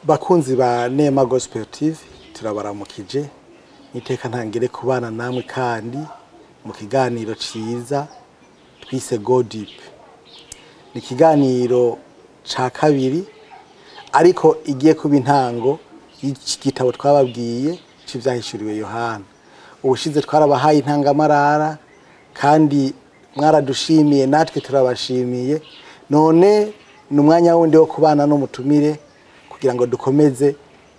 Bakunzi ba Nema Gospel TV, turabaramukije. Iteka ntangire kubana namwe kandi mu kiganiro ciza twise Go Deep. Ni ikiganiro ca kabiri, ariko igiye kuba intango y'igitabo twababwiye c'ivyahishuriwe Yohana. Ubushize twarabahaye intangamarara kandi mwaradushimiye, natwe turabashimiye. None ni umwanya wundi wo kubana n'umutumire kugira ngo dukomeze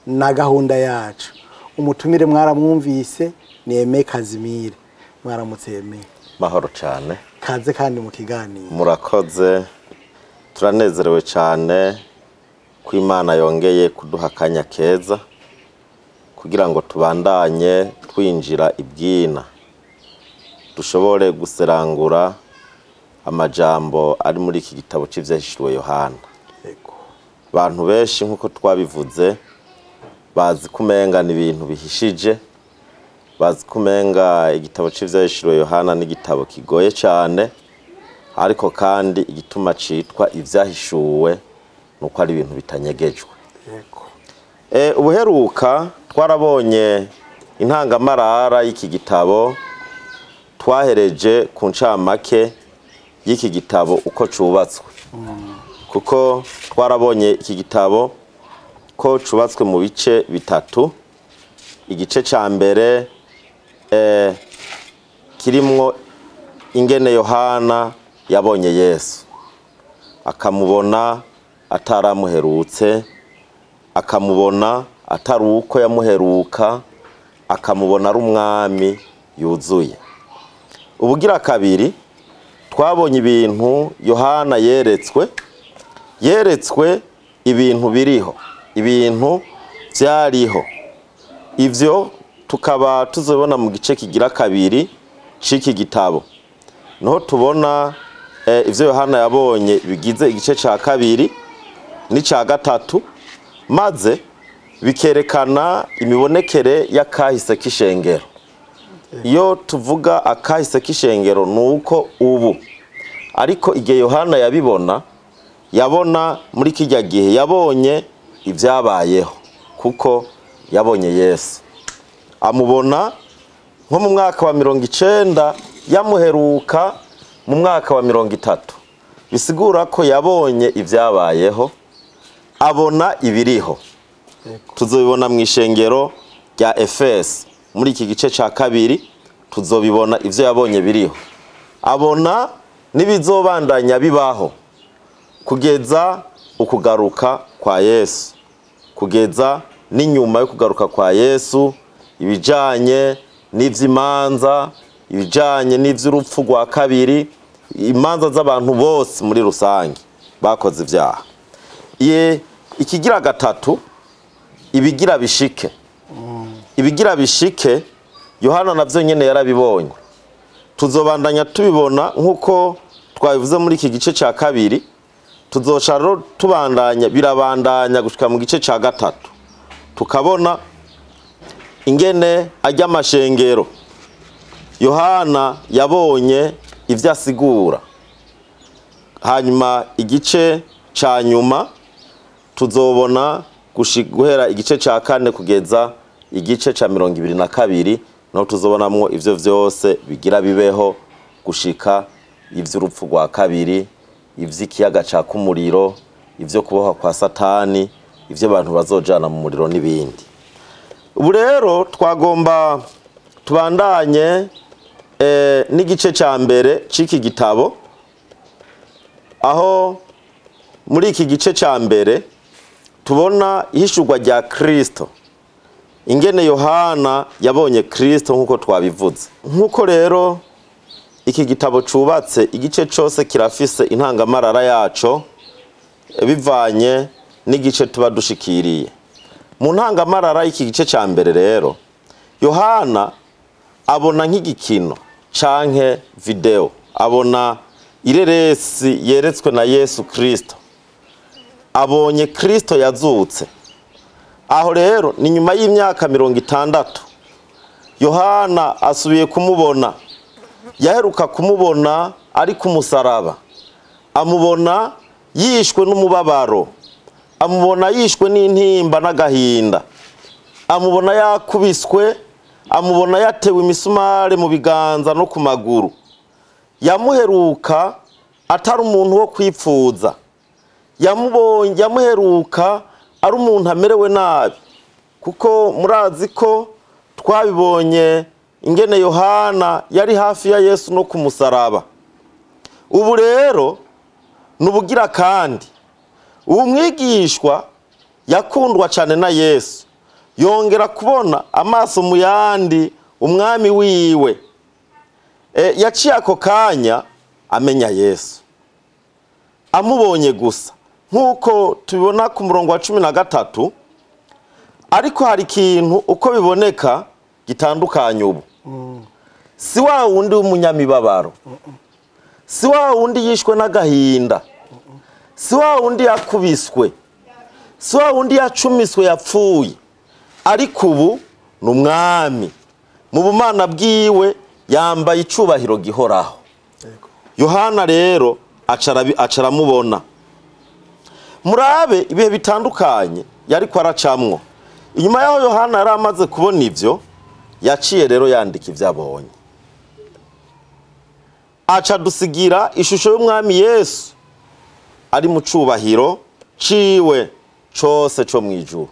na gahunda yacu. Umutumire mwaramwumvise, ni Aime Kazimire. Mwaramutse, Aime? Mahoro cyane. Kaze kandi mu kiganiro. Murakoze. Turanezerewe cyane ko Imana yongeye kuduha akanya keza kugira ngo tubandanye twinjira ibwina, dushobore guserangura amajambo ari muri iki gitabo cy'ivyahishuriwe Yohana. Abantu benshi, nk'uko twabivuze, bazi kumenga ni ibintu bihishije, bazi kumenga igitabo cy'ivyahishuriwe Yohana n'igitabo kigoye cyane, ariko kandi igituma citwa ivyahishuwe nuko ari ibintu bitanyegejwe. Ubuheruka twarabonye intangamarara y'iki gitabo, twahereje ku ncamake y'iki gitabo uko cubatswe, kuko twarabonye iki gitabo ko cubatswe mu bice bitatu. Igice ca mbere kirimwo ingene Yohana yabonye Yesu, akamubona ataramuherutse, akamubona atari uko yamuheruka, akamubona ari umwami yuzuye. Ubugira kabiri, twabonye ibintu Yohana yeretswe, yeretswe ibintu biriho, ibintu byariho. Ivyo tukaba tuzobona mu gice kigira kabiri c'iki gitabo, niho tubona ivyo Yohana yabonye bigize igice ca kabiri n'ica gatatu, maze bikerekana imibonekere y'akahise k'ishengero. Iyo tuvuga akahise k'ishengero, nuko ubu, ariko igihe Yohana yabibona, yabona muri kijya gihe, yabonye ibyabayeho, kuko yabonye Yesu, amubona nko mu mwaka wa 90, yamuheruka mu mwaka wa 30. Bisigura ko yabonye ibyabayeho, abona ibiriho. Tuzobibona mu ishengero rya Efeso muri iki gice ca kabiri, tuzobibona ivyo yabonye biriho, abona n'ibizobandanya bibaho kugeza ukugaruka kwa Yesu, kugeza n'inyuma yo kugaruka kwa Yesu, ibijanye n'ivy'imanza, ibijanye n'ivy'urupfu rwa kabiri, imanza z'abantu bose muri rusange bakoze ivyaha. Ye ikigira gatatu, ibigira bishike. Ibigira bishike Yohana navyo nyene yarabibonye. Tuzobandanya tubibona nk'uko twabivuze muri iki gice ca kabiri, tuzoca rero tubandanya, birabandanya gushika mu gice ca gatatu, tukabona ingene ajya amashengero Yohana yabonye ivyo asigura. Hanyuma igice ca nyuma tuzobona guhera igice ca kane kugeza igice ca 22, naho tuzobonamwo ivyo vyose bigira bibeho gushika ivy'urupfu rwa kabiri, ivy'ikiyaga caka umuriro, ivyo kubohwa kwa Satani, ivyo abantu bazojana mu muriro n'ibindi. Ubu rero twagomba tubandanye n'igice ca mbere c'iki gitabo, aho muri iki gice ca mbere tubona ihishurwa rya Kristo, ingene Yohana yabonye Kristo nk'uko twabivuze. Nk'uko rero iki gitabo cubatse, igice cose kirafise intangamarara yaco bivanye n'igice tuba dushikiriye. Mu ntangamarara y'iki gice ca mbere rero, Yohana abona nk'igikino canke video, abona ireresi yeretswe na Yesu Kristo, abonye Kristo yazutse. Aho rero ni nyuma y'imyaka 60 Yohana asubiye kumubona. Yaheruka kumubona ari ku musaraba, amubona yishwe n'umubabaro, Amubona yishwe n'intimba n'agahinda, amubona yakubiswe, amubona yatewe imisumari mu biganza no ku maguru. Yamuheruka atari umuntu wo kwipfuza, yamubonye yamuheruka ari umuntu amerewe nabi, kuko murazi ko twabibonye ingene Yohana yari hafi ya Yesu no kumusaraba. Ubu rero nubugira kandi ubu mwigishwa yakundwa cyane na Yesu, yongera kubona amaso mu yandi umwami wiwe. Yaciye ako kanya amenya Yesu amubonye gusa, nk'uko tubibona ku murongo wa 13. Ariko hari ikintu uko biboneka gitandukanye ubu. Si wa wundi w'umunyamibabaro, si wa wundi yishwe n'agahinda, si wa wundi yakubiswe, si wa wundi yacumiswe yapfuye, ariko ubu ni umwami mu bumana bwiwe, yambaye icubahiro gihoraho. Yohana rero acaramubona. Murabe ibihe bitandukanye yariko aracamwo. Inyuma yaho Yohana yari amaze kubona ivyo, yaciye rero yandika ivyo abonye, aca dusigira ishusho y'umwami Yesu ari mu cubahiro ciwe cose co mw'ijuru.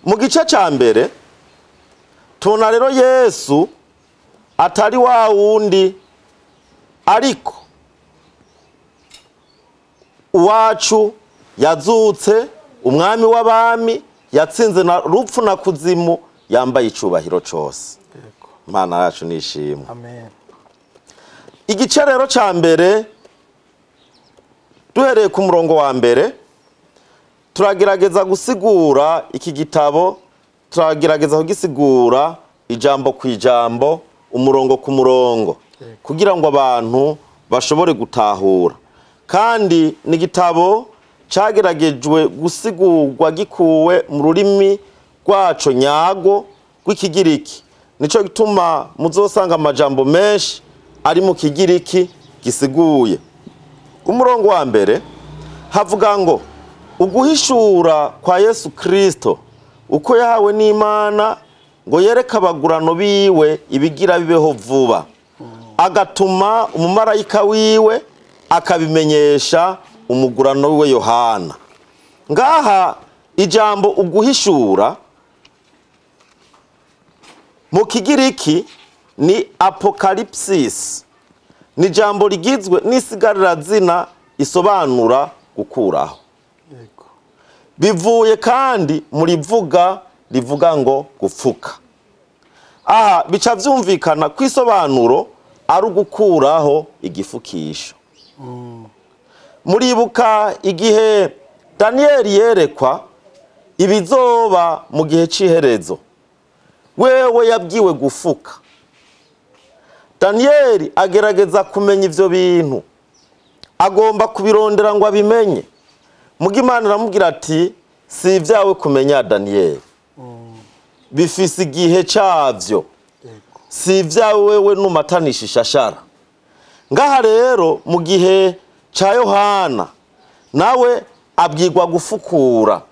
Mu gice ca mbere tubona rero Yesu atari wa wundi, ariko uwacu yazutse, umwami w'abami, yatsinze na rupfu na kuzimu, yambaye icubahiro cose. Imana yacu nishimwe. Amen. Igice rero ca mbere duhereye ku murongo wa mbere turagerageza gusigura iki gitabo, turagerageza kugisigura ijambo ku ijambo, umurongo ku murongo, kugira ngo abantu bashobore gutahura. Kandi ni igitabo cageragejwe gusigurwa gikuwe mu rurimi rwaco nyago rw'ikigiriki. Nico gituma muzosanga amajambo menshi ari mu kigiriki gisiguye. Umurongo wa mbere havuga ngo uguhishura kwa Yesu Kristo uko yahawe n'Imana ngo yereke abagurano biwe ibigira bibeho vuba, agatuma umumarayika wiwe akabimenyesha umugurano wiwe Yohana. Ngaha ijambo uguhishura mu kigiriki ni apokalipsis, ni jambo rigizwe n'isigarira isobanura gukuraho. Bivuye kandi muri vuga rivuga ngo gupfuka. Aha bica vyumvikana kwisobanuro ari ugukuraho igifukisho. Muribuka igihe Daniel yerekwa ibizoba mu gihe c'iherezo, wewe yabwiwe gufuka. Daniel agerageza kumenya ivyo bintu, agomba kubirondera ngo abimenye. Muga Imana iramubwira ati si ivyawe kumenya Daniel, bifise igihe cavyo, si ivyawe wewe numatanisha ishashara. Ngaha rero mu gihe ca Yohana nawe abwirwa gufukura,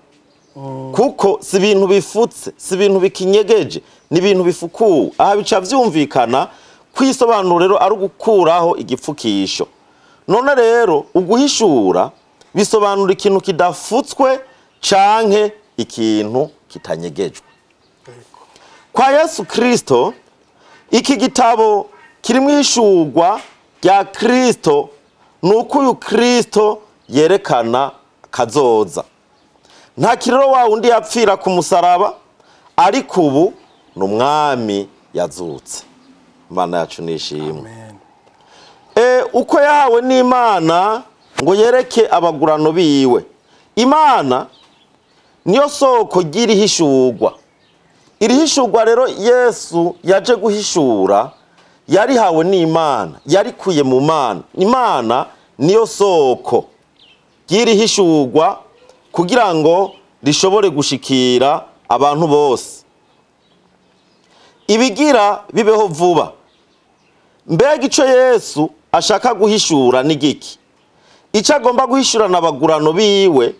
kuko si ibintu bifutse, si ibintu bikinyegeje, ni ibintu bifukuwe. Aha bica vyumvikana kwisobanura rero ari ugukuraho igipfukisho. None rero uguhishura bisobanura ikintu kidafutswe canke ikintu kitanyegejwe. Kwa Yesu Kristo iki gitabo kirimwo ihishurwa rya Kristo, nuko uyu Kristo yerekana kazoza. Nta kirero wa wundi yapfira ku musaraba, ariko ubu ni umwami yazutse. Imana yacu nishimwe. Uko yahawe n'Imana ngo yereke abagurano biwe. Imana niyo soko ry'irihishurwa. Irihishurwa rero Yesu yaje guhishura yarihawe n'Imana, yarikuye mu Mana. Imana niyo soko ry'irihishurwa kugira ngo rishobore gushikira abantu bose. Ibigira bibeho vuba. Mbega ico Yesu ashaka guhishura ni giki? Icyo agomba guhishurana abagurano biwe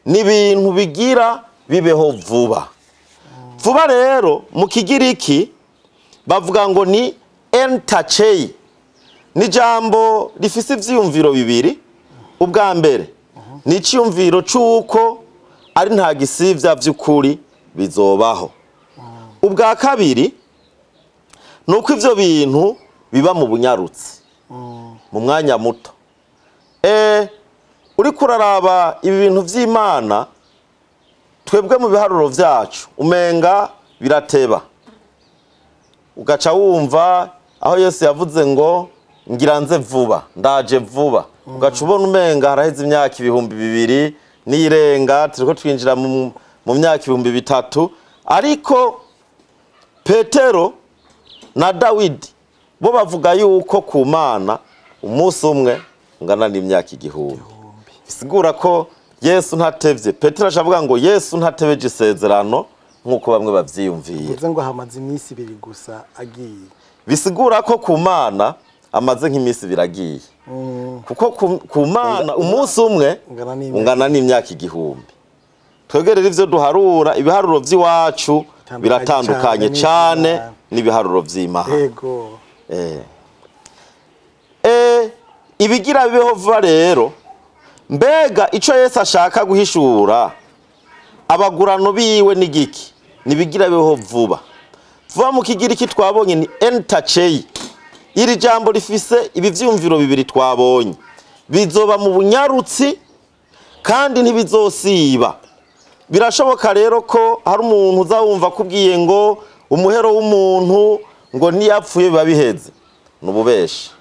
ni ibintu bigira bibeho vuba vuba. Rero mu Kigiriki bavuga ngo ni entachei, ni ijambo rifise ivyiyumviro bibiri. Ubwa mbere ni iciyumviro c'uko ari nta gisivya vy'ukuri bizobaho. Ubwa kabiri ni uko ivyo bintu biba mu bunyarutsi, mu mwanya muto. Uriko uraraba ibi bintu vy'Imana, twebwe mu biharuro vyacu umenga birateba, ugaca wumva aho Yesu yavuze ngo ngira nze vuba, ndaje vuba, ugaca ubona umenga haraheze imyaka 2000 n'irenga, turiko twinjira mu myaka 3000. Ariko Petero na Dawidi bo bavuga yuko ku Mana umunsi umwe ungana n'imyaka 1000. Bisigura ko Yesu ntatevye. Petero ashavuga ngo Yesu ntatebeje isezerano nk'uko bamwe bavyiyumviye. Bivuze ngo hamaze iminsi 2 gusa agiye. Bisigura ko ku Mana amaze nk'iminsi 2 agiye. Kuko ku Mana umunsi umwe ungana n'imyaka 1000. Twebwe rero ivyo duharura, ibiharuro vy'iwacu biratandukanye cane n'ibiharuro vy'Imana. Yego. Ibigira bibeho vuba rero, mbega ico Yesu ashaka guhishura abagurano biwe ni giki? Nibigira bibeho vuba vuba. Mu Kigiriki twabonye ni entachei. Iri jambo rifise ibi vyumviro bibiri twabonye: bizoba mu bunyarutsi kandi ntibizosiba. Birashoboka rero ko hari umuntu uzawumva kubwiye ngo umuhero w'umuntu ngo ntiyapfuye biba biheze. Nububeshi.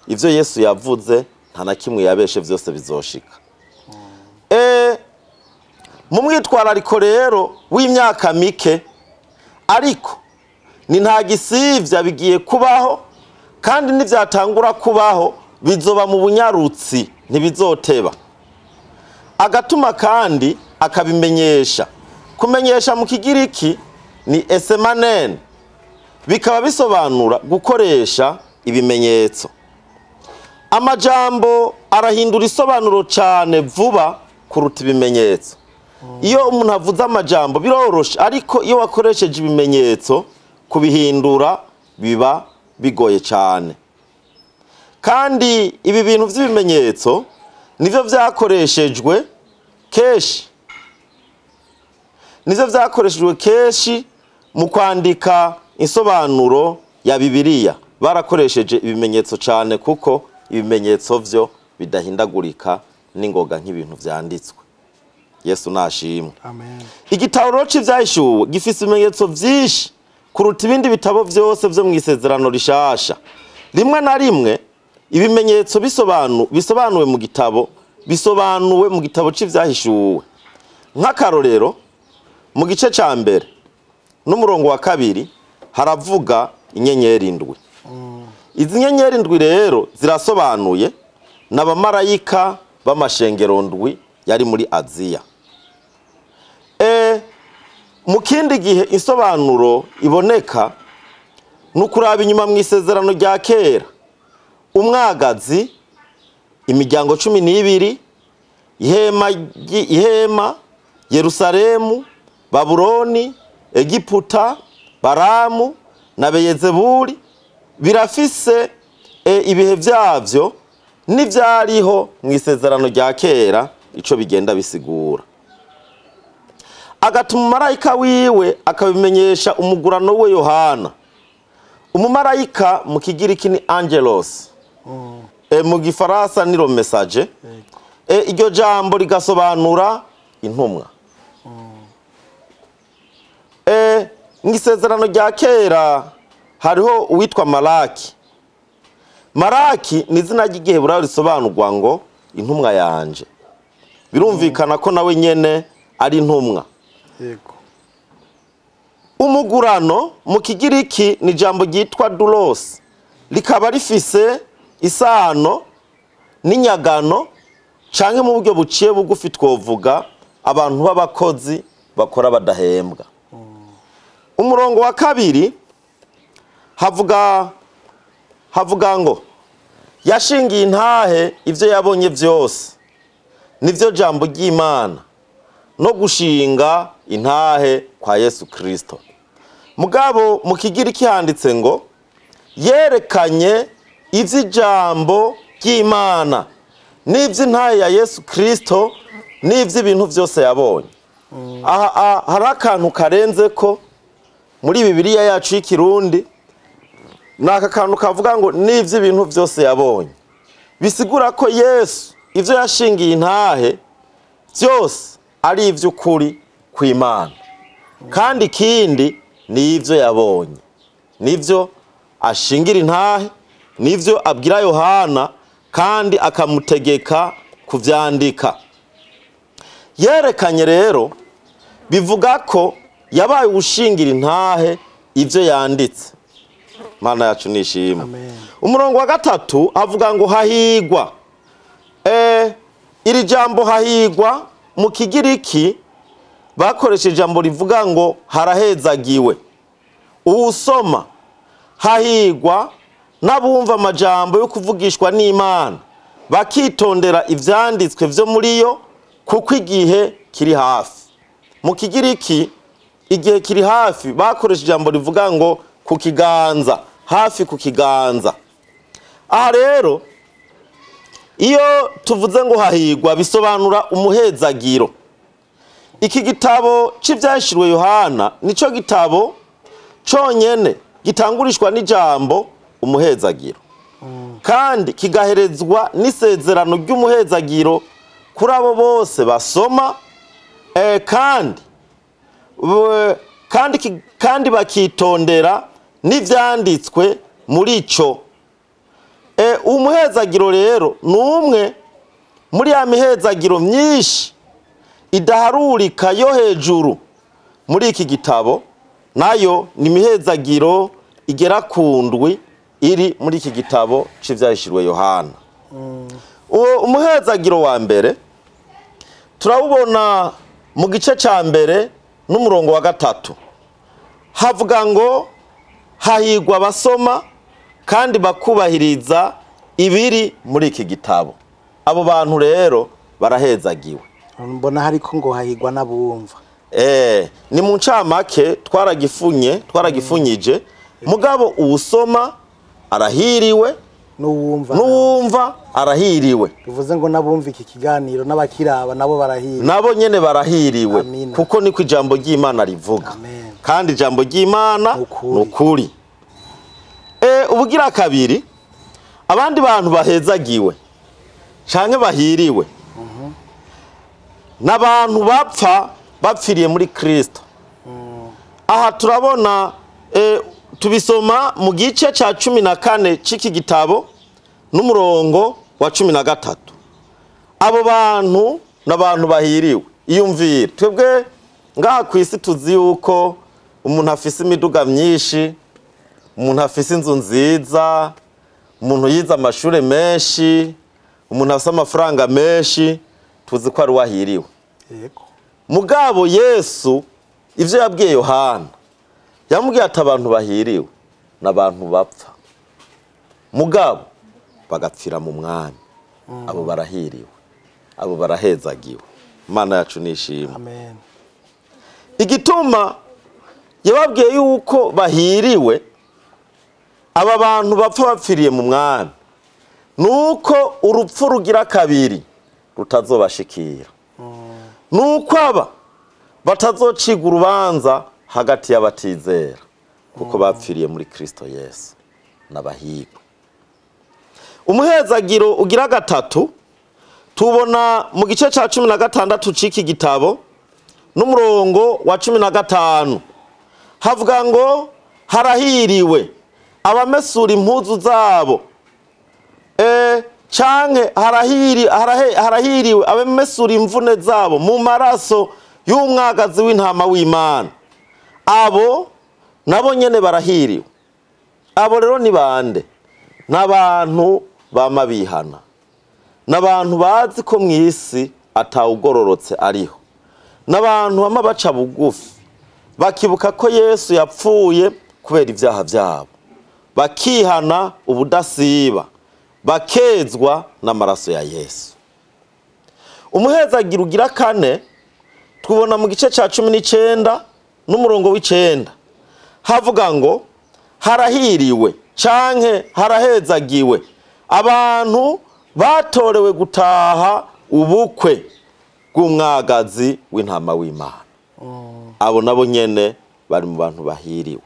Ivyo Yesu yavuze nta na kimwe yabeshe, vyose bizoshika. Mu mwitwarariko rero w'imyaka mike, ariko ni nta gisivya bigiye kubaho, kandi nivyatangura kubaho bizoba mu bunyarutsi, ntibizoteba. Agatuma kandi akabimenyesha. Kumenyesha mu Kigiriki ni esemanen, bikaba bisobanura gukoresha ibimenyetso. Amajambo arahindura isobanuro cyane vuba kuruta ibimenyetso. Iyo umuntu avuze amajambo biroroshe, ariko iyo wakoresheje ibimenyetso kubihindura biba bigoye cyane. Kandi ibi bintu vy'ibimenyetso nivyo vyakoreshejwe kenshi, nivyo vyakoreshejwe kenshi mu kwandika insobanuro ya Bibiliya. Barakoresheje ibimenyetso cyane kuko ibimenyetso vyo bidahindagurika n'ingoga nk'ibintu vyanditswe. Yesu nashimwe. Amen. Igitabo c'ivyahishuwe gifise ibimenyetso vyinshi kuruta ibindi bitabo vyose vyo mw'isezerano rishasha. Rimwe na rimwe ibimenyetso bisobanuwe mu gitabo, bisobanuwe mu gitabo c'ivyahishuwe. Nk'akarorero, mu gice ca mbere n'umurongo wa 2 haravuga inyenyeri 7. Izi nyenyeri 7 rero zirasobanuye n'abamarayika b'amashengero 7 yari muri Aziya. Mu kindi gihe insobanuro iboneka nukuraba inyuma mu isezerano rya kera. Umwagazi, imiryango 12, ihema, Yerusalemu, Babuloni, Egiputa, Baramu na Beyezebuli birafise ibihe vyavyo n'ivyariho mu isezerano rya kera, ico bigenda bisigura. Agatuma marayika wiwe akabimenyesha umugurano we Yohana. Umumarayika mu Kigiriki ni angelos. Mu Gifaransa ni le messager. Iryo jambo rigasobanura intumwa. Mu isezerano rya kera hariho uwitwa Malaki. Malaki ni izina ry'Igiheburayo risobanurwa ngo intumwa yanje. Birumvikana ko nawe nyene ari intumwa. Yego. Umugurano mu Kigiriki ni jambo ryitwa dulos, likaba rifise isano n'inyagano canke mu buryo buciye bugufi twovuga abantu b'abakozi bakora badahembwa. Umurongo wa 2 havuga ngo Yashingiye intahe ivyo yabonye vyose, nivyo jambo ry'Imana no gushinga intahe kwa Yesu Kristo. Mugabo mu Kigiriki handitse ngo yerekanye ivy'ijambo ry'Imana n'ivy'intahe ya Yesu Kristo n'ivy'ibintu vyose yabonye. Aha hari akantu karenze ko muri Bibiliya yacu y'Ikirundi, naka kantu kavuga ngo n'ivy'ibintu vyose yabonye, bisigura ko Yesu ivyo yashingiye intahe vyose ari ivy'ukuri kw'Imana, kandi ikindi ni ivyo yabonye, nivyo ashingira intahe, nivyo abwira Yohana kandi akamutegeka kuvyandika. Yerekanye rero bivuga ko yabaye ushingira intahe ivyo yanditse. Mana yacu nishimwe. Umurongo wa 3 avuga ngo hahigwa. Iri jambo hahigwa mu Kigiriki bakoresheje ijambo rivuga ngo harahezagiwe. Uwusoma hahigwa n'abumva amajambo yo kuvugishwa n'Imana bakitondera ivyanditswe vyo muri yo, kuko igihe kiri hafi. Mu Kigiriki igihe kiri hafi bakoresheje ijambo rivuga ngo ku kiganza, hafi ku kiganza. Aha rero iyo tuvuze ngo hahigwa bisobanura umuhezagiro. Iki gitabo c'ivyahishuriwe Yohana nico gitabo conyene gitangurishwa n'ijambo umuhezagiro, kandi kigaherezwa n'isezerano ry'umuhezagiro kuri abo bose basoma, kandi bakitondera n'ivyanditswe muri ico. Umuhezagiro rero ni umwe muri ya mihezagiro myinshi idaharurika yo hejuru muri iki gitabo, nayo ni imihezagiro igera ku 7 iri muri iki gitabo c'ivyahishuriwe Yohana. Uwo umuhezagiro wa mbere turawubona mu gice ca mbere n'umurongo wa 3. Havuga ngo hahigwa abasoma kandi bakubahiriza ibiri muri iki gitabo. Abo bantu rero barahezagiwe. Mbona hariko ngo hahigwa n'abumva. Ni mu ncamake twaragifunyije. Mugabo uwusoma arahiriwe, n'uwumva arahiriwe. Bivuze ngo nabumva iki kiganiro n'abakiraba nabo barahiriwe. Nabo nyene barahiriwe. Kuko niko ijambo ry'Imana rivuga. Kandi ijambo ry'Imana nukuri. Ubugira kabiri, abandi bantu bahezagiwe canke bahiriwe n'abantu bapfa bapfiriye muri Kristo. Aha turabona tubisoma mu gice ca 14 c'iki gitabo n'umurongo wa 13. Abo bantu n'abantu bahiriwe. Iyumvire, twebwe ngaha kwisi tuzi yuko umuntu afise imiduga myinshi, umuntu afise inzu nziza, umuntu yize amashure menshi, umuntu afise amafaranga menshi, tuzi ko ari wahiriwe. Yego. Mugabo Yesu ivyo yabwiye Yohana, yamubwiye ati abantu bahiriwe n'abantu bapfa, mugabo bagapfira mu mwami. Abo barahiriwe, abo barahezagiwe. Imana yacu nishimwe. Amen. Igituma yababwiye yuko bahiriwe aba bantu bapfa bapfiriye mu mwami, nuko urupfu rugira kabiri rutazobashikira, nuko aba batazociga urubanza hagati y'abatizera, kuko bapfiriye muri Kristo Yesu n'abahigwe. Umuhezagiro ugira 3 tubona mu gice ca 16 c'iki gitabo n'umurongo wa 15. Havuga ngo harahiriwe abamesura impuzu zabo, canke harahiriwe abamesura imvune zabo mu maraso y'umwagazi w'intama w'Imana. Abo nabo nyene barahiriwe. Abo rero ni bande? N'abantu bama bihana, n'abantu bazi ko mw'isi atawugororotse ariho, n'abantu bama baca bugufi bakibuka ko Yesu yapfuye kubera ivyaha vyabo, bakihana ubudasiba. Bakezwa n'amaraso ya Yesu. Umuhezagiro ugira kane tubona mu gice cya 19 n'umurongo w'9, havuga ngo harahiriwe canke harahezagiwe abantu batorewe gutaha ubukwe bw'umwagazi w'intama w'Imana. Abo nabo nyene bari mu bantu bahiriwe.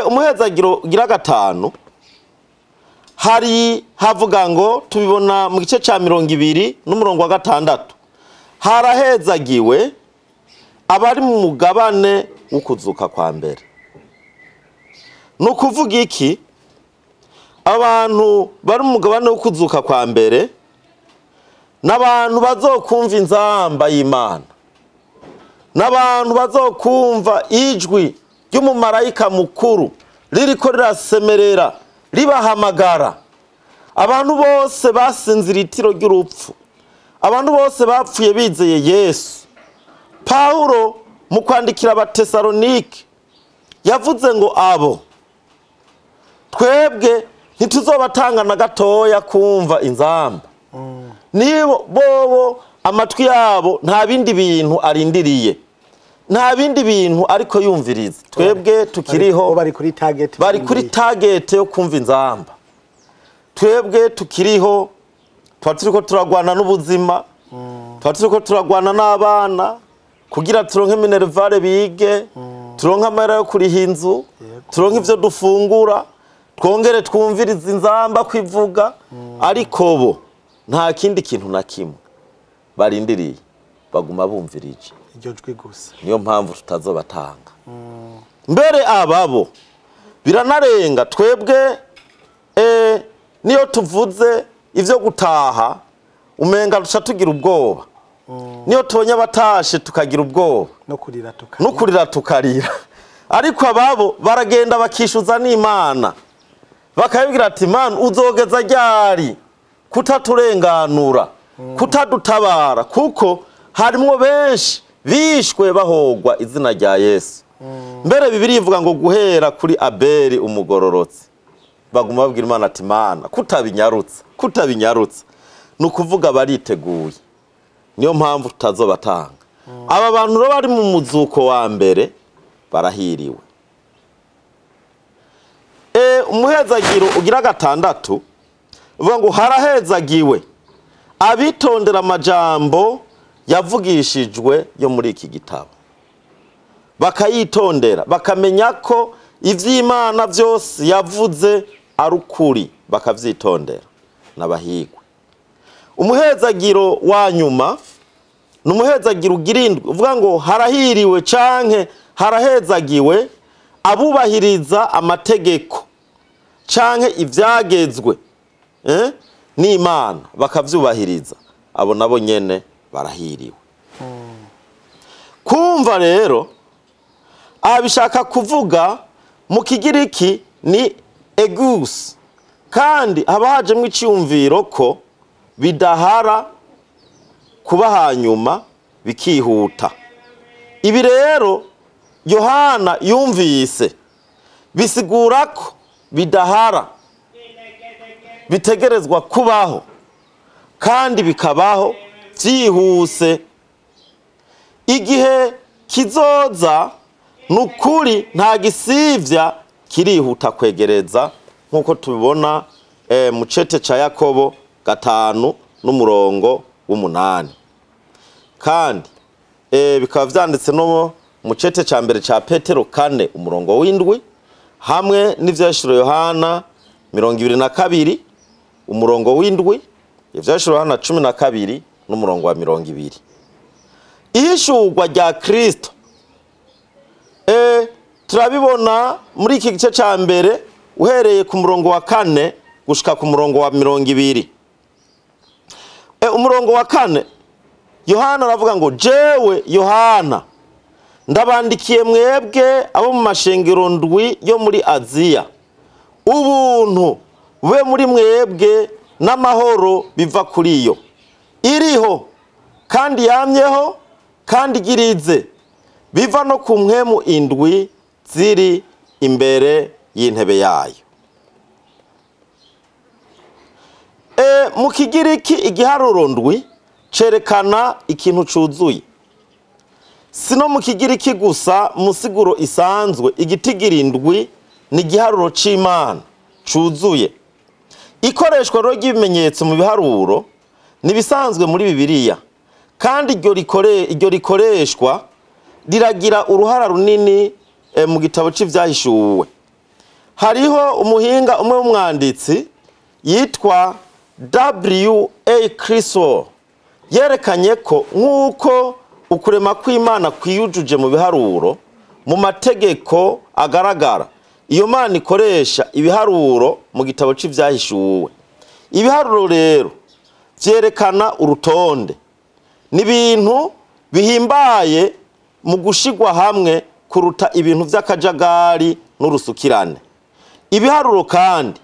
Umuhezagiro ugira gatanu hari havuga ngo tubibona mu gice cya 20 n'umurongo wa 6, harahezagiwe abari mu mugabane w'ukuzuka kwa mbere. Nukuvuga iki? Abantu bari mu mugabane w'ukuzuka kwa mbere n'abantu bazokumva inzamba y'Imana, n'abantu bazokumva ijwi ry'umumarayika mukuru ririko rirasemerera ribahamagara. Abantu bose basinzira itiro ry'urupfu, abantu bose bapfuye bizeye Yesu. Paulo mu kwandikira Abatesalonike yavuze ngo abo twebwe ntituzobatanga na gatoya kumva inzamba. Nibo bobo amatwi yabo nta bindi bintu arindiriye, nta bindi bintu ariko yumviriza. Twebwe tukiriho bari kuri target, bari kuri target yo kumva inzamba. Twebwe tukiriho tuba turiko turagwana n'ubuzima, tuba turiko turagwana n'abana kugira turonke minervale bige, turonke amahera yo kuriha inzu, turonke ivyo dufungura, twongere twumvirize inzamba kwivuga. Ariko bo nta kindi kintu na kimwe barindiriye, baguma bumvirije iryo jwi gusa. Niyo mpamvu tutazobatanga. Mbere ababo biranarenga twebwe. Niyo tuvuze ivyo gutaha umenga duca tugira ubwoba. Niyo tubonye abatashe tukagira ubwoba, no kurira tukarira, no kurira tukarira. Ariko ababo baragenda bakishuza n'Imana, bakabibwira ati Imana uzogeza ryari kutaturenganura, kutadutabara, kuko harimwo benshi bishwe bahogwa izina rya Yesu. Mbere Bibiliya ivuga ngo guhera kuri Abeli umugororotsi baguma babwira Imana ati Imana kutabinyarutsa, kutabinyarutsa. Nukuvuga bariteguye. Niyo mpamvu tutazobatanga. Aba bantu rero bari mu muzuko wa mbere barahiriwe. Umuhezagiro ugira gatandatu uvuga ngo harahezagiwe abitondera amajambo yavugishijwe yo muri iki gitabo, bakayitondera, bakamenya ko ivy'Imana vyose yavuze ari ukuri, bakavyitondera n'abahigwe. Umuhezagiro wa nyuma ni umuhezagiro ugira indwi uvuga ngo harahiriwe canke harahezagiwe abubahiriza amategeko canke ivyagezwe n'Imana bakavyubahiriza, abo nabo nyene barahiriwe. Kumva rero abishaka kuvuga mu Kigiriki ni egus, kandi haba hajemwo iciyumviro ko bidahara kuba hanyuma bikihuta. Ibi rero Yohana yumvise bisigura ko bidahara, bitegerezwa kubaho kandi bikabaho byihuse. Igihe kizoza nukuri nta gisivya kirihuta kwegereza, nkuko tubibona mu cete ca Yakobo 5 n'umurongo w'8. Kandi bikaba vyanditse no mu cete ca mbere ca Petero 4 umurongo w'7 hamwe n'ivyashiro Yohana 22 umurongo w'7, ivyashiro Yohana 12 n'umurongo wa 20. Ihishurwa rya Kristo turabibona muri iki gice ca mbere uhereye ku murongo wa 4 gushika ku murongo wa 20. Umurongo wa 4 Yohana aravuga ngo jewe Yohana ndabandikiye mwebwe abo mu mashengero ndwi yo muri Aziya, ubuntu bube muri mwebwe n'amahoro biva kuri yo iriho kandi yamyeho kandi igirize, biva no ku mpwemu indwi ziri imbere y'intebe yayo. Mu Kigiriki igiharuro ndwi cerekana ikintu cuzuye. Si no mu Kigiriki gusa, mu siguro isanzwe igitigiri indwi ni igiharuro c'Imana cuzuye. Ikoreshwa rero ry'ibimenyetso mu biharuro ni bisanzwe muri Bibiliya, kandi iryo rikoreshwa riragira uruhara runini mu gitabo c'Ivyahishuwe. Hariho umuhinga umwe w'umwanditsi yitwa W. A. Criswell yerekanye ko nk'uko ukurema kw'Imana kwiyujuje mu biharuro, mu mategeko agaragara, iyo Mana ikoresha ibiharuro mu gitabo c'Ivyahishuwe. Ibiharuro rero vyerekana urutonde, ni ibintu bihimbaye mu gushigwa hamwe kuruta ibintu vy'akajagari n'urusukirane. Ibiharuro kandi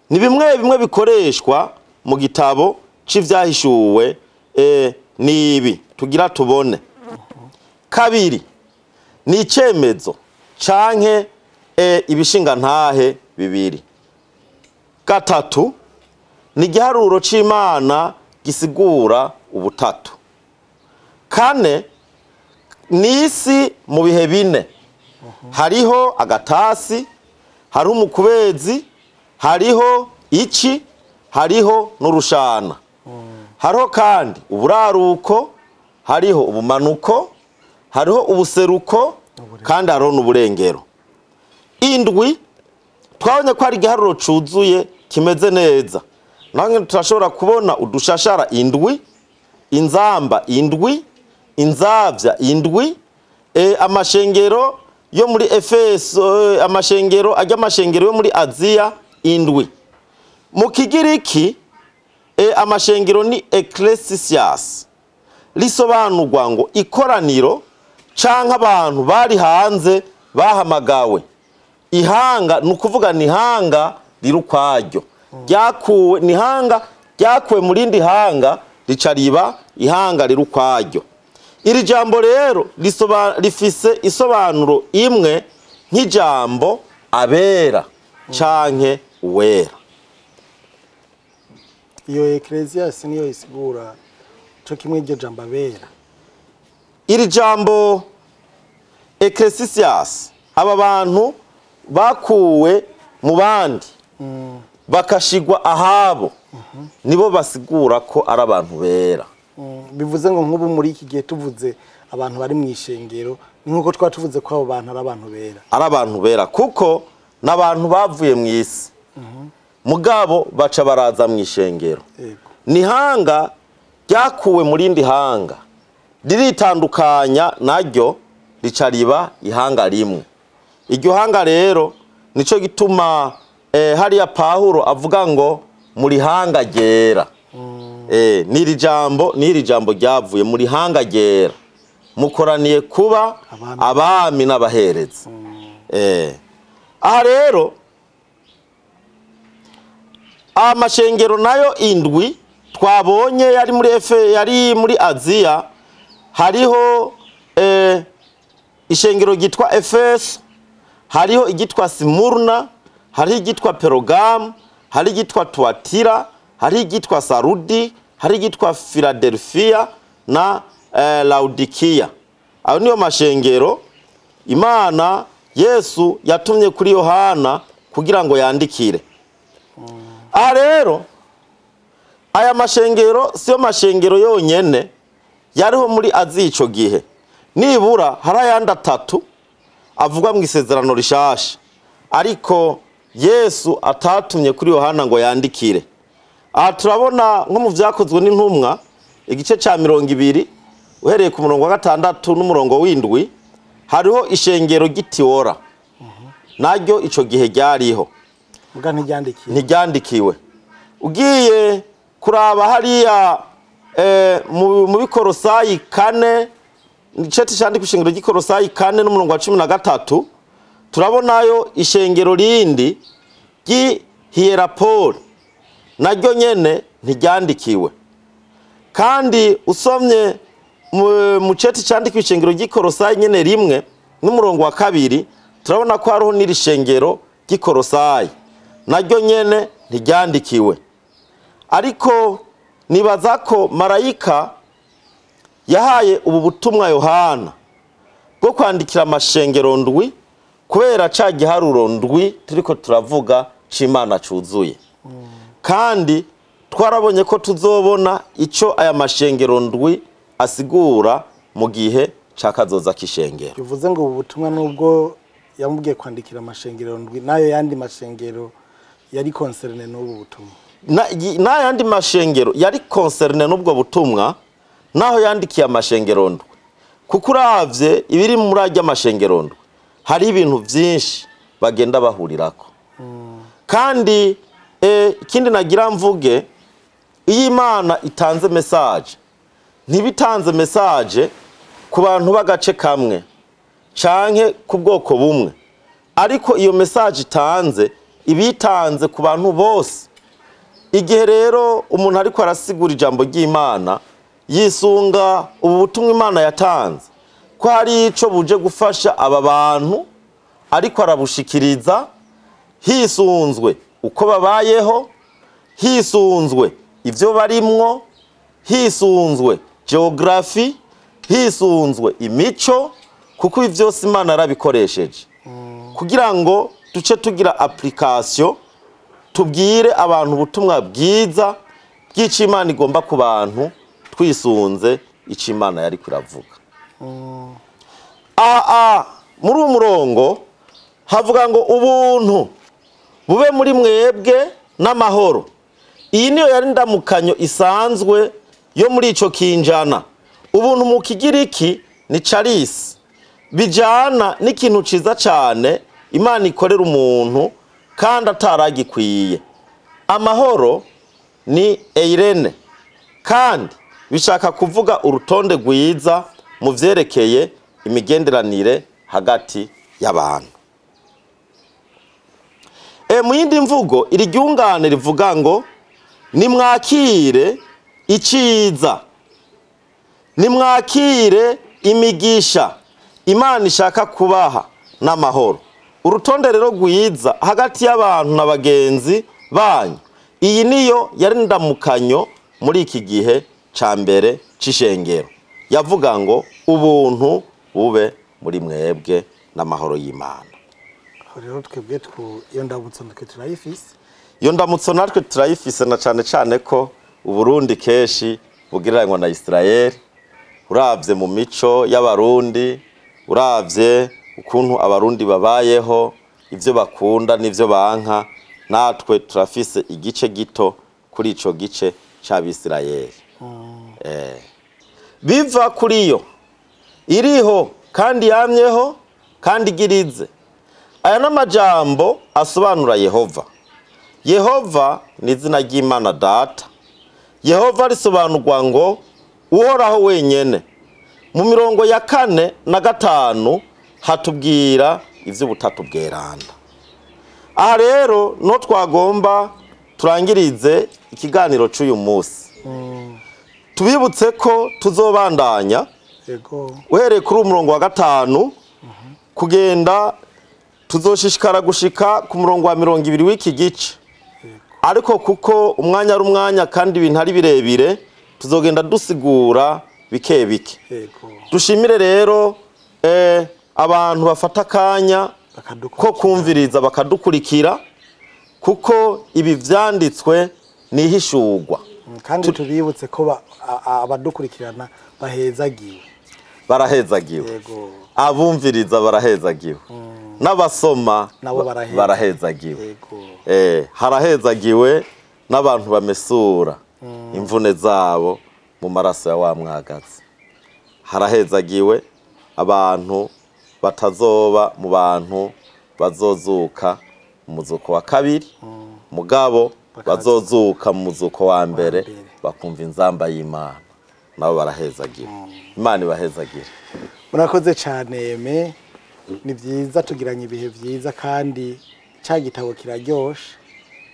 ni bimwe bimwe bikoreshwa mu gitabo c'Ivyahishuwe. Ni ibi tugira tubone. Kabiri ni icemezo canke ibishingantahe bibiri. Gatatu ni igiharuro c'Imana gisigura ubutatu. Kane ni isi mu bihe bine. Hariho agatasi, hariho umukubezi, hariho ici, hariho n'urushana. Hariho kandi uburaruko, hariho ubumanuko, hariho ubuseruko, kandi hariho n'uburengero. Indwi twabonye ko ari igiharuro cuzuye kimeze neza. Nange turashobora kubona udushashara indwi, inzamba indwi, inzavya indwi, amashengero yo muri Efeso, amashengero ajya amashengero yo muri Aziya indwi. Mu Kigiriki amashengero ni ecclesias, risobanurwa ngo ikoraniro canke abantu bari hanze bahamagawe. Ihanga ni ukuvuga ni ihanga riri ukwaryo, ryakuwe ni ihanga ryakuwe mu rindi hanga rica riba ihanga riri ukwaryo. Iri jambo rero rifise isobanuro imwe nk'ijambo abera canke uwera. Iyo ecclesias niyo isigura co kimwe iryo jambo abera. Iri jambo ecclesias, aba bantu bakuwe mu bandi bakashigwa ahabo, nibo basigura ko ari abantu bera. Bivuze ngo nk'ubu muri iki gihe tuvuze abantu bari mu ishengero, ni nkuko twa tuvuze ko abo bantu ari abantu bera. Ari abantu bera kuko n'abantu bavuye mu isi, mugabo baca baraza mu ishengero. Ni hanga ryakuwe mu rindi hanga riritandukanya naryo rica riba ihanga rimwe. Iryo hanga rero nico gituma hariya Pawulo avuga ngo muri hanga ryera. Niri jambo ryavuye muri hanga ryera, mukoraniye kuba abami n'abaherezi. Aha rero amashengero nayo indwi twabonye yari muri yari muri Aziya. Hariho ishengero ryitwa Efeso, hariho igitwa Simurna, hariho igitwa Pergamu, hariho igitwa Tuatira, hariho igitwa Sarudi, hariho igitwa Philadelphia na Laodikia. Ayo niyo mashengero Imana Yesu yatumye kuri Yohana kugira ngo yandikire. Aha rero aya mashengero siyo mashengero yonyene yariho muri Aziya ico gihe. Nibura hari ayandi atatu avugwa mu isezerano rishasha, ariko Yesu atatumye kuri Yohana ngo yandikire. Aha turabona nko mu Vyakozwe n'Intumwa igice ca 20 uhereye ku murongo wa 6 n'umurongo w'indwi, hariho ishengero ry'Itiwora, naryo ico gihe ryariho ntiryandikiwe. Ugiye kuraba hariya mu Bikorosayi 4, icete candika ishengero ry'Ikorosayi 4 n'umurongo wa 13, turabonayo ishengero rindi ry'Hierapoli, naryo nyene ntiryandikiwe. Kandi usomye mu cete candika ishengero ry'Ikorosayi nyene rimwe n'umurongo wa 2, turabona ko hariho n'iri shengero ry'Ikorosayi, naryo nyene ntiryandikiwe. Ariko nibaza ko marayika yahaye ubu butumwa Yohana bwo kwandikira amashengero ndwi, kubera ca giharuro ndwi turiko turavuga c'Imana cuzuye. Kandi twarabonye ko tuzobona ico aya mashengero ndwi asigura mu gihe ca kazoza k'ishengero. Bivuze ngo ubu butumwa nubwo yamubwiye kwandikira amashengero ndwi, nayo yandi mashengero yari concerné n'ubu butumwa. N'ayandi mashengero yari concerné n'ubwo butumwa, naho yandikiye amashengero ndwi, kuko uravye ibiri muri arya mashengero ndwi hari ibintu vyinshi bagenda bahurirako. Kandi ikindi nagira mvuge, iyo Imana itanze message, ntibitanze message ku bantu b'agace kamwe canke ku bwoko bumwe, ariko iyo message itanze ibitanze ku bantu bose. Igihe rero umuntu ariko arasigura ijambo ry'Imana, yisunga ubu butumwa Imana yatanze ko hari ico buje gufasha aba bantu, ariko arabushikiriza hisunzwe uko babayeho, hisunzwe ivyo barimwo, hisunzwe geography, hisunzwe imico, kuko ibi vyose Imana yarabikoresheje kugira ngo duce tugira application, tubwire abantu ubutumwa bwiza bw'ico Imana igomba ku bantu, twisunze ico Imana yari kuravuga. Muri uwo murongo havuga ngo ubuntu bube muri mwebwe n'amahoro. Iyi niyo yari ndamukanyo isanzwe yo muri ico kinjana. Ubuntu mu Kigiriki ni charis, bijana n'ikintu ciza cane Imana ikorera umuntu kandi ataragikwiye. Amahoro ni eirene, kandi bishaka kuvuga urutonde rwiza mu vyerekeye imigenderanire hagati y'abantu. Mu yindi mvugo iri ryungane rivuga ngo nimwakire iciza, nimwakire imigisha Imana ishaka kubaha n'amahoro. Urutonde rero rwiza hagati y'abantu na bagenzi banyu. Iyi niyo yari ndamukanyo muri iki gihe ca mbere c'ishengero. Yavuga ngo ubuntu bube muri mwebwe n'amahoro y'Imana. Rero twebwe iyo ndamutso natwe turayifise. Iyo ndamutso natwe turayifise, na cane cane ko Uburundi keshi bugereranywa na Israel. Uravye mu mico y'Abarundi, uravye ukuntu Abarundi babayeho, ivyo bakunda n'ivyo banka, natwe turafise igice gito kuri ico gice c'Abisirayeli. Biva kuri yo iriho kandi yamyeho kandi igirize. Aya n'amajambo asobanura Yehova. Yehova ni izina ry'Imana Data. Yehova risobanurwa ngo uhoraho wenyene. Mu mirongo ya 4 na 5 hatubwira ivy'ubutatu bweranda. Aha rero no twagomba turangirize ikiganiro c'uyu munsi. Tubibutse ko tuzobandanya uhereye kuri umurongo wa 5 kugenda tuzoshishikara gushika ku murongo wa 20 w'iki gice. Ariko kuko umwanya ari umwanya kandi ibintu ari birebire, tuzogenda dusigura bike bike. Dushimire rero abantu bafata akanya ko kumviriza bakadukurikira, kuko ibi vyanditswe nihishurwa. Kandi tubibutse ko abadukurikirana bahezagiwe. Barahezagiwe. Abumviriza barahezagiwe. N'abasoma barahezagiwe. Harahezagiwe n'abantu bamesura imvune zabo mu maraso ya wa mwagazi. Harahezagiwe abantu batazoba mu bantu bazozuka mu muzuko wa kabiri, mugabo bazozuka mu muzuko wa mbere bakumva inzamba y'Imana, nabo barahezagiwe. Imana ibahezagire. Murakoze cyane Aime, ni byiza tugiranye ibihe byiza kandi cya gitabo kiraryoshe.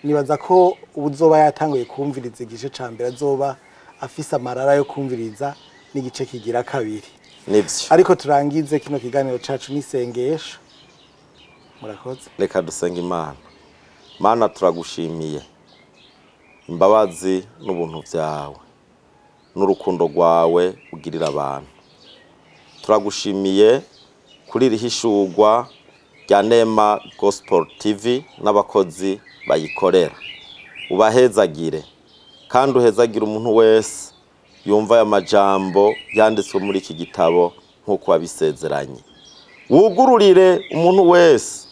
Nibaza ko uzoba yatanguye kumviriza igice ca mbere azoba afise amarara yo kumviriza n'igice kigira kabiri. Nivyo. Ariko turangize kino kiganiro cacu n'isengesho. Murakoze. Reka dusenge Imana. Mana turagushimiye. Imbabazi n'ubuntu byawe n'urukundo rwawe ugirira abantu. Turagushimiye kuri iri hishurwa rya Nema Gospel TV n'abakozi bayikorera. Ubahezagire kandi uhezagire umuntu wese yumva aya majambo yanditswe muri iki gitabo nk'uko wabisezeranye. Wugururire umuntu wese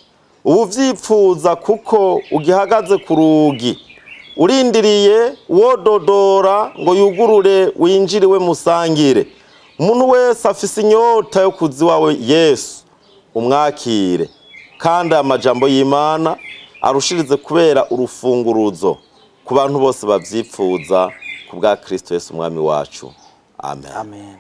uwuvyipfuza, kuko ugihagaze ku rugi urindiriye uwododora ngo yugurure winjire we musangire. Umuntu wese afise inyota yo kuza iwawe Yesu, umwakire, kandi aya majambo y'Imana arushirize kubera urufunguruzo ku bantu bose bavyipfuza, ku bwa Kristo Yesu Umwami wacu. Amen. Amen.